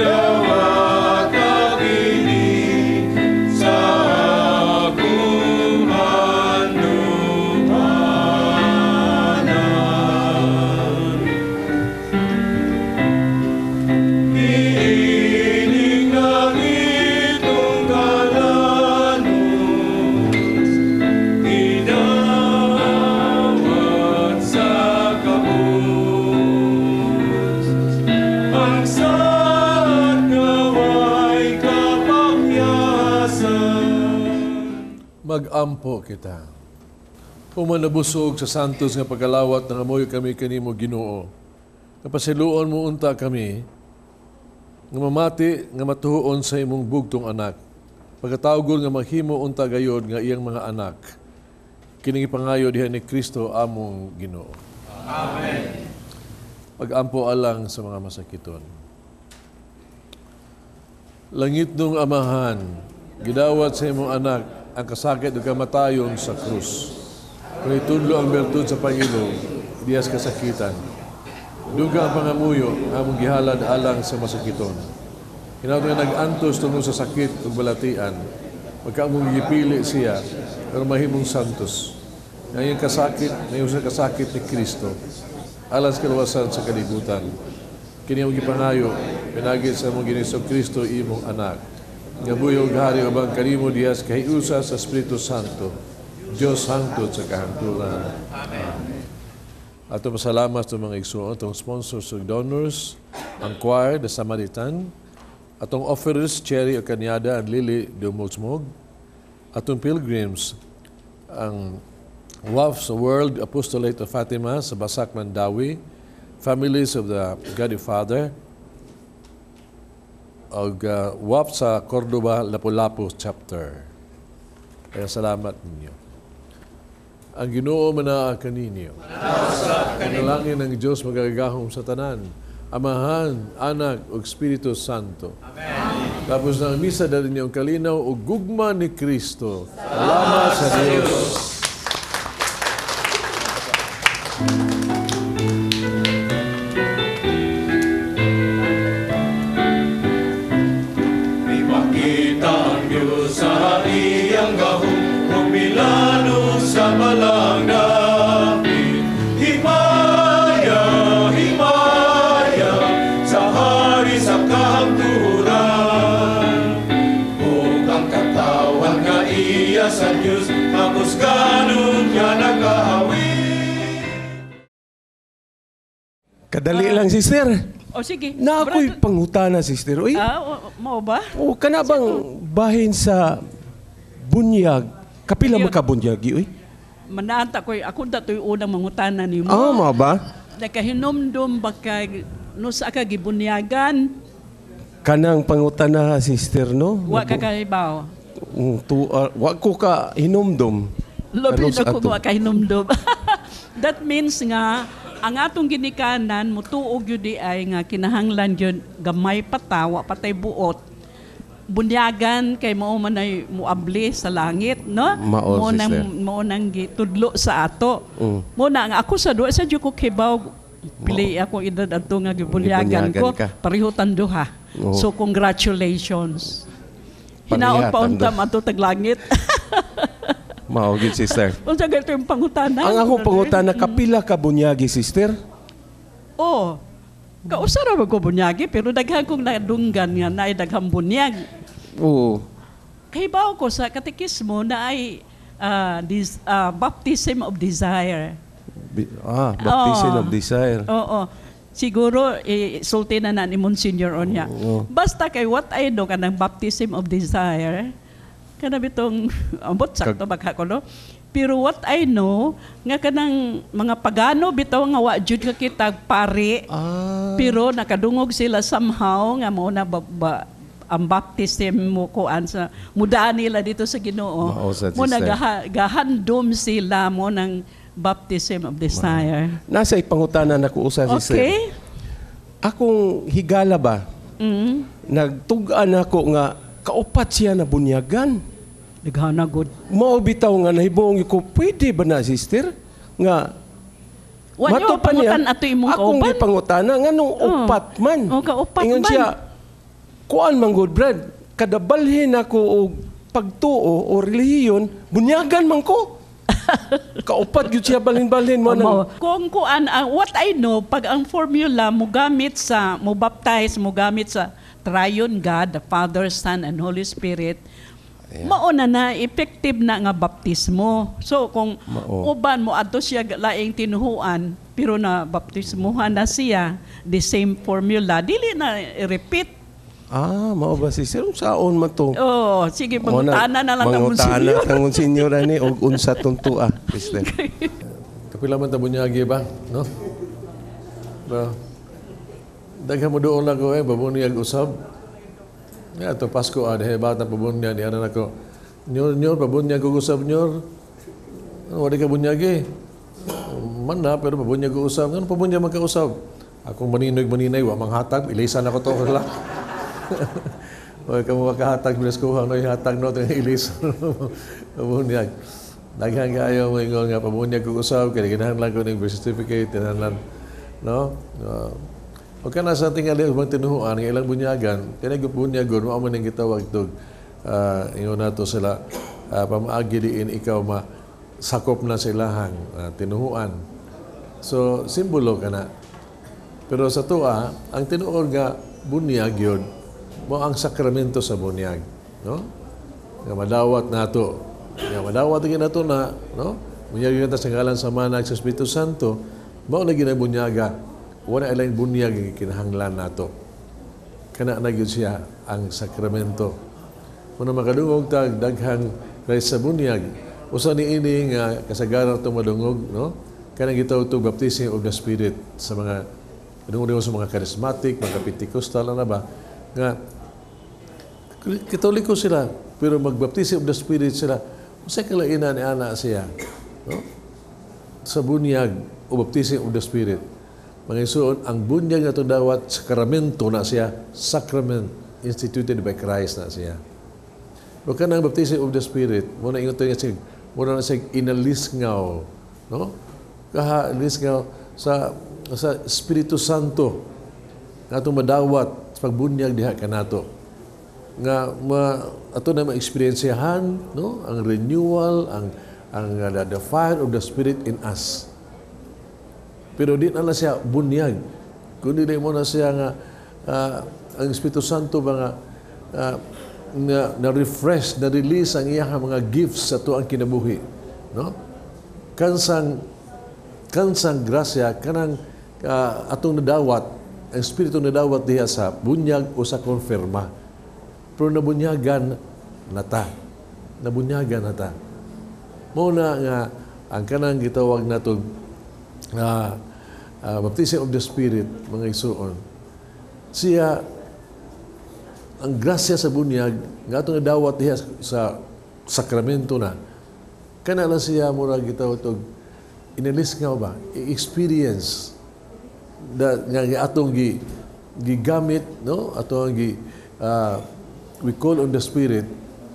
dawata kini, sa akong handumanan. Niining langitong kalanos, gidawat sa kabus. Ang saad nga way kapakyasan. Mag-ampo kita. Human nabusog sa santos nga pagkalawat, nangamuyo kami kanimo Ginoo. Kapasiluon mo unta kami, nga mamati nga matuon sa imong bugtong anak. Pagkatawgol nga mahimo unta gayod nga iyang mga anak. Kining ipangayo diha ni Kristo among Ginoo. Amen. Pag-ampo alang sa mga masakiton. Langit nung Amahan, gidawat sa imong anak ang kasakit ug kamatayon sa krus. Kung itudlo ang bertud sa Panginoon, diyas kasakitan. Duga ang pangamuyo nga among gihalad alang sa masakiton. Hinaut nga nag-antos tungod sa sakit ug balatian, magkaamong gipili siya pero mahimong santos. Nga iyang kasakit, ngayon sa kasakit ni Kristo, alas kaluwasan sa kalibutan. Kini ang gipangayo, pinagi sa among Ginoong Kristo imong anak. Nga buhi ug hari ubang kanimo diyas kahiusa sa Espiritu Santo, Dios hangtod sa kahangturan. Amen. Ato pasalamat sa mga igsuon, atong sponsors ug donors, ang choir, The Samaritan, atong offerers, Cherry Ocaniada and Lily Dumogsmog, atong pilgrims, ang WAF sa World Apostolate of Fatima sa Basak, Mandaue, Families of the God the Father, ug WAF sa Cordoba, Lapu-Lapu Chapter. Kaya salamat ninyo. Ang Ginoo manaa kaninyo. Panalangin ng Diyos magagahom sa tanan, Amahan, Anak, ug Espiritu Santo. Amen. Tapos na ang misa, dali niyo ang kalinaw ug gugma ni Kristo. Salamat sa Diyos. Ipakita ang Diyos sa iyang gahom, ug milano sa balang dapit. Himaya, himaya, sa hari sa kahangturan. Ug ang katawan nga iya sa Diyos, makusganon nga nakaawit. Kadali lang, sister. O sige. Na ako'y pangutana, sister. Uy, Mao ba? o kana bang bahin sa bunyag? Kapila makabunyag, uy? Manaanta ko'y ako dato'y unang mangutana nimo. Ah, mao ba? Nakahinumdum ba kay no sa ka gibunyagan? Kanang pangutana, sister, no? Wa ka kahibaw. Wa ko ka hinumdum. Labi Kanus na ko ato? wa ka hinumdum. That means nga Ang atong ginikanan mutuo gyud di ay nga kinahanglan gyud gamay pa ta, wa pa tay buot. Bunyagan kay mao man ay muabli sa langit, no? Mao, Mo nang sister. Mao nang gitudlo sa ato. Mo na ang ako sa duwa sa jud ko kibaw pili ako edad adto nga gibunyagan Gibunyagan ko, ka. Pareho tan duha. Oo. So congratulations. Hinaot Pareha pa unta tan duha. mato tag langit. Mao gyud, sister. Unsa ganito yung pangutana? Ang akong pangutana, kapila ka bunyagi, sister? Oh. Kausa ra man ko bunyagi, pero daghan kong nadunggan nga naay daghang bunyag. Oo. Kahibaw ko sa katekismo na ay baptism of desire. Baptism Oo. of desire. Oo. Siguro sulti na na ni Monsignor onya. Oo. Basta kay what I know kanang baptism of desire kana bitong ambot sakto baka ko, no. Pero what I know nga kanang mga pagano bitaw nga wa jud ka kitag pari. Pero nakadungog sila somehow nga mo na ang baptism mo kuan sa mudaan nila dito sa Ginoo. Mao sa Mo na sister. Gahandom sila mo ng baptism of desire. Nasa ipangutana na ko usa, sister. Okay. Akong higala ba? Nagtug-an ako nga kaupat siya na bunyagan. Daghana gud. Mao bitaw nga nahibuong ko, pwede ba na, sister, nga Wa niyo mato pa niya, pangutan ato imong akong kauban? gipangutana nganong Oh. upat man. Oh, kaupat Ingon man. siya, kuan man gud, Brad, kada balhin ako og pagtuo o relihiyon, bunyagan man ko. Kaupat gyud siya balhin-balhin mo nang Mao. Kung kuan ang what I know, pag ang formula mo gamit sa mo baptize mo gamit sa Triune God, the Father, Son and Holy Spirit, mao na na effective na nga baptismo. So kung Mao. uban mo adto siya laing tinuhuan pero na baptismuhan na siya, the same formula, dili na i-repeat. Ah, mao ba, sister? Saon man to? Oh, sige, mangutana na lang ang Mangutana Monsignor. kang Monsignor ani og unsa tong tua, sister. Kapila man ta bunyagi ba, no? Pero daghan mo doon lang ko eh, babunyag usab. Ya, to Pasko ah, dahil bata pabunyag, di ana nako. Nyor, nyor, pabunyag ko usab, nyor. Ano, wala ka bunyagi. Man na, pero pabunyag ko usab. Ano pabunyag man ka usab? Akong maninog maninay, wa manghatag, ilisan ako to lang. Wala ka mo makahatag, bilas ko, ano ihatag no, ito ilisan. Pabunyag. Daghan kaayo mo ingon nga pabunyag ko usab, kaya kinahanglan ko ng birth certificate, kinahanglan, no? O kana sa tingali ubang tinuhuan nga ilang bunyagan, kani bunyagon mao man ning gitawag tog ingon nato sila pamaagi diin ikaw ma sakop na sa ilahang tinuhuan. So simbolo kana. Pero sa tuwa, ang tinuod nga bunyag yun, mo ang sakramento sa bunyag, no? Nga madawat nato. Nga madawat gyud nato na, no? Bunyag yun ta sa ngalan sa Manag sa Espiritu Santo, mao na ginabunyaga. Wala ilang bunyag nga kinahanglan nato. Kana na gyud siya ang sakramento. Muna makadungog tag daghang rites sa bunyag. Usa ni ini nga kasagaran itong madungog, no? Kanang gitawag to baptism of the Spirit sa mga kadungog sa mga charismatic, mga Pentecostal na ba nga Katoliko sila pero magbaptism of the Spirit sila. Usa kalainan ni ana siya, no? Sa bunyag o baptism of the Spirit. Mga igsoon, ang bunyag na itong dawat, sakramento na siya, sacrament instituted by Christ na siya. Pero kanang baptism of the Spirit, muna ingon tayo nga siya, muna na siya inalisngaw, no? Kaha, ilisngaw sa Espiritu Santo nga atong madawat sa pagbunyag diha kanato. Nga ato na ma-experiencehan, no? Ang renewal, ang the fire of the Spirit in us. Pero di na lang siya bunyag. Kundi di mo na siya nga ang Espiritu Santo ba nga na refresh, na release ang iyang mga gifts sa tuang kinabuhi, no? Kansang grasya kanang atong nadawat, ang Espiritu nadawat diha sa bunyag o sa konfirma. Pero nabunyagan na ta. Nabunyagan na ta. Mao na nga ang kanang gitawag nato baptism of the Spirit, mga igsuon. Siya ang grasya sa bunyag nga atong nadawat diha sa sakramento na. Kana lang siya murag gitawag tog inalis nga ba, i-experience. Da, nga atong gigamit, no, atong gi we call on the Spirit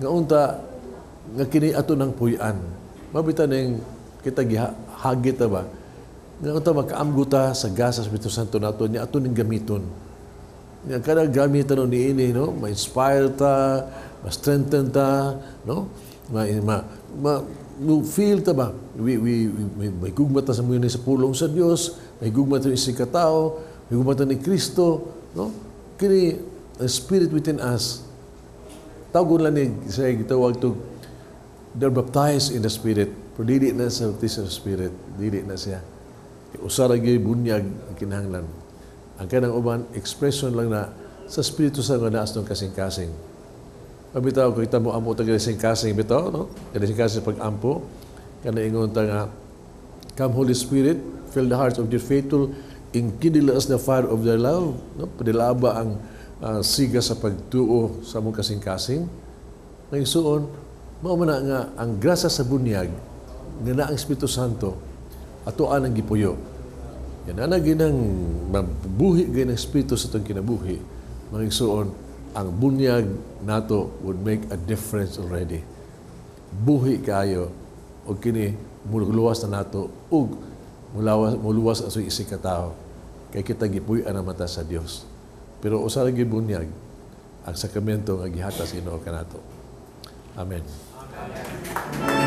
nga unta nga kini ato nang puy-an. Mabita ning kita gihagit ta ba nga unta makaamgo ta sa gasa sa Espiritu Santo nato niya ato ning gamiton. Nga kada gamitan no niini, no, ma-inspire ta, ma-strengthen ta, no, ma, ma, ma no, feel ta ba we may gugma ta sa mga sa pulong sa Dios, may gugma ta sa katao, may gugma ta ni Kristo, no. Kini ang Spirit within us, tawgon lang ni sa gitawag to, they're baptized in the Spirit, pero dili na sa baptism of the Spirit, dili na siya. Usa ra gyud bunyag ang kinahanglan. Ang kanang uban, expression lang na sa Espiritu sa nga naas ng kasing-kasing. Mabitaw ko kita mo amo ta kasing-kasing bitaw, no? Kasing-kasing pag-ampo kana ingon ta nga, "Come, Holy Spirit, fill the hearts of your faithful, enkindle us the fire of their love," no? Padilaba ang siga sa pagtuo sa among kasing-kasing. Ngayon mao man na nga ang grasya sa bunyag nga na ang Espiritu Santo atoan ang gipuyo. Yan na ginang mabuhi gay ng Espiritu sa itong kinabuhi. Mga igsoon, ang bunyag nato would make a difference already. Buhi kayo o kini muluwas na nato ug mulawas muluwas sa isig ka tao kay kita gipuy-an ang mata sa Dios. Pero usa ra gyud bunyag ang sakramento nga gihatag sa Ginoo kanato. Amen. Amen.